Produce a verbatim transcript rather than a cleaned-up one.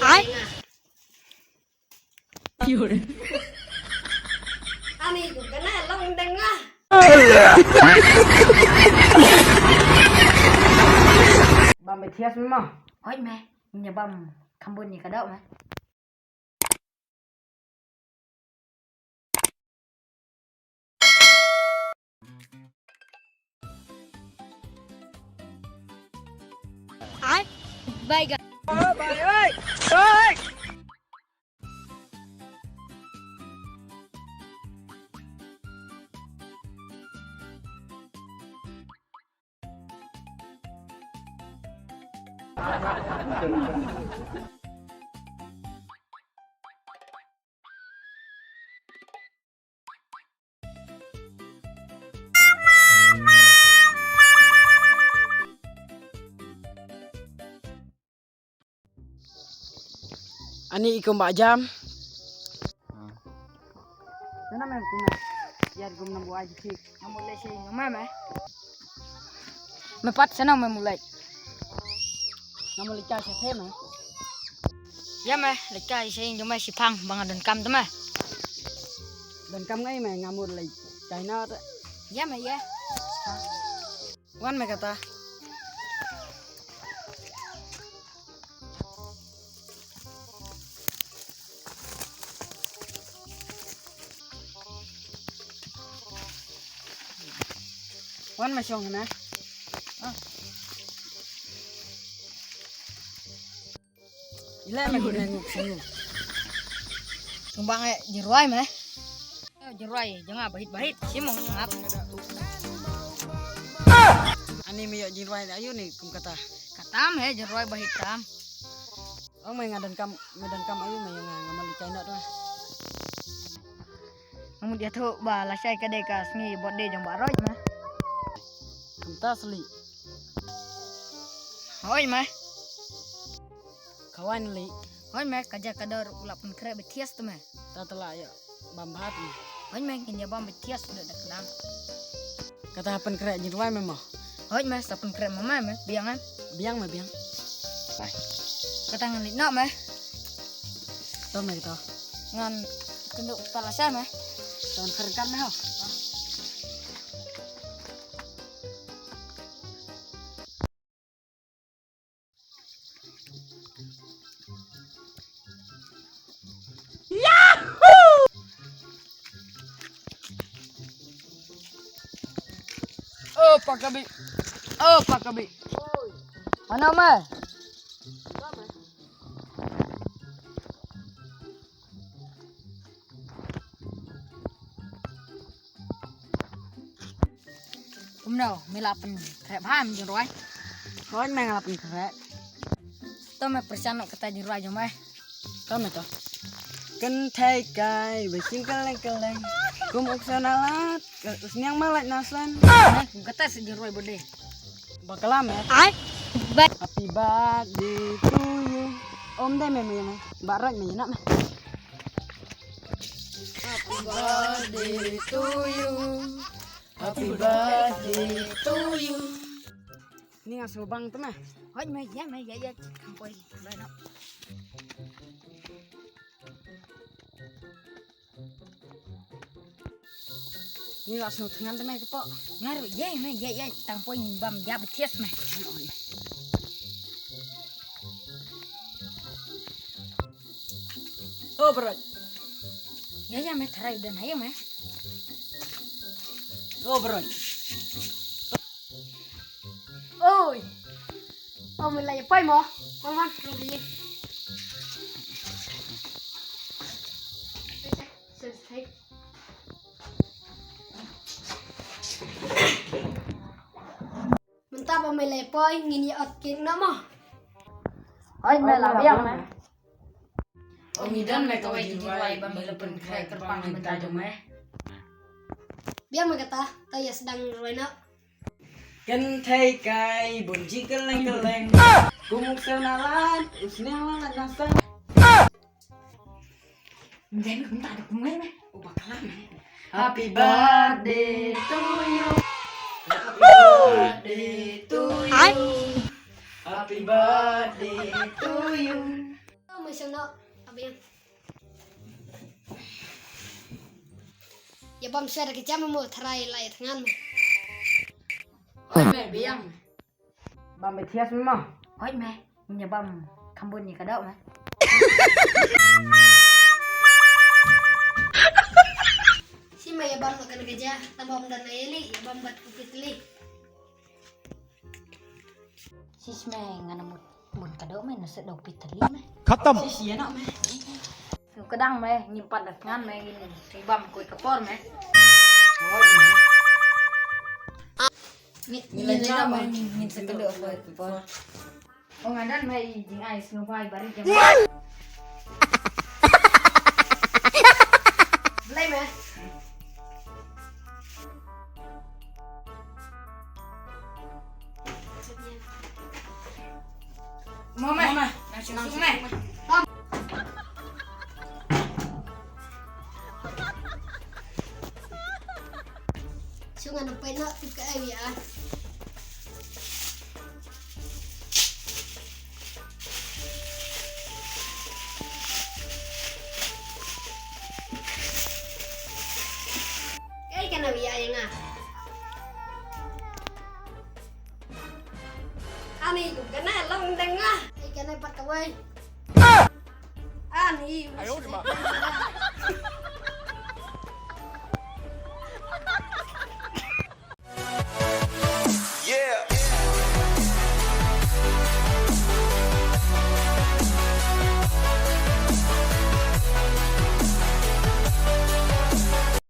Ai. Ani ku kane long dang ah. Bam ba thias mo. Hoi me, nya bam kham bun ni ka dok me. Ai, bai ga. Ani ikum ba jam. Sana me kumne. Yar gum na buai jiki. Namu le sei ngam me. Me pat sana me mulai. Namu le ka se the me. Ya me, le ka se jom me sipang bang don kam te me. Don kam ngai me ngamu le China te. Ya me ya. Wan me kata. Wan ma shong na. Ah. Ila ma gina nguk sinu. Sumbang eh jirwai me. Jinrwai janga bahit bahit simong sngap. Ani me ïoh jinrwai ayu ni kum kata. Katam he jinrwai bahit tam. Ong me nga donkam me donkam ayu me nga nga mali kainot ma. Ngamut ïathuh ba lashai ka dei ka sngi birthday jong Bah Roj ma. Kumta sli. Hoi ma. Kawan li. Hoi me ka ja ka dor u la pynkhreh ba thias te me. Ta tala ïa bam bha te me. Hoi me ngin ïa bam ba thias da da kdang. Kata pynkhreh jinrwai me mo. Hoi me sa pynkhreh ma me me biang em. Biang me biang. Kata ngan leit noh me. To me to. Ngan kynduh tala sha me. Ton kyrkan me ho. Oh, Pak Kabi. Oh, Pak Kabi. Mana, Mai? Kumno, me la pynkhreh bha em jingrwai? Hooid, me nga la pynkhreh. To me pyrshang noh kata jingrwai jong me. To me to. Kynthei kai ba shim kylleng kylleng, kum u ksiew na lad, u sniang ma lait na san. Kum kata sa jingrwai bode. Ba klam eh. Ai. Happy birthday to you. Om dei me me me. Ba raj me na me. Happy birthday to you. Happy birthday to you. Ni nga sngewbang te me. Hooid me, ïa me, ïa ïa. Kang poi. Lai no. Ni la sngewthngan te me ka pok. Nga ruh ïa me ïa ïa tang poi ngin bam ïa ba thias me. O brot. Ïa ïa me tharai u don ha ïa me. O brot. Oi. O me la ïa poi mo. Poi man ruh ïa. Sensei. Mynta ba me leh poi ngin ïa ot kek na mo. Hooid me la biang me. O ngi don me kawei ki jingrwai ba me la pynkhreh kyrpang na bynta jong me. Biang me kata, to ïa sdang rwai noh. Kynthei kai bun jingkylleng kylleng. Kum u ksiew na lad, u sniang la lad na san. Ngai me kumta da kum ngai me. U ba klam me. Happy birthday to you. Happy birthday to you. Happy birthday to you. Me Biang. Ïa bam shuwa da ka jam mo, tharai la ïa thngan mo. Hooid me, biang. Bam ba thias mo. Hooid me, ngin ïa bam kham bun ïa ka doh me. Shi me ïa bam noh kane ka ja, tang bam da na ïa li, ïa bam bad u Pitli. Shish me, ngan mut bun ka doh me, na sa doh Pitli me. खत्म। Shish ïa noh me. Ngu ka dang me, ngim pat da thngan me, ngin ïa bam kawei ka por me. Hooid me. Ngin, ngin ïa noh me, ngin, ngin sa ka doh kawei ka por. O nga don me i jingai sngewbha i barit ïa me. Blei me. Mo me. Mo me. Nang shu sung me. Shu ngan pynah tip ka ai ïa. Kai kane ïa nga. Ani kum kane long dang nga. Kai kane pat kawei. Ani. Ayo, di ma.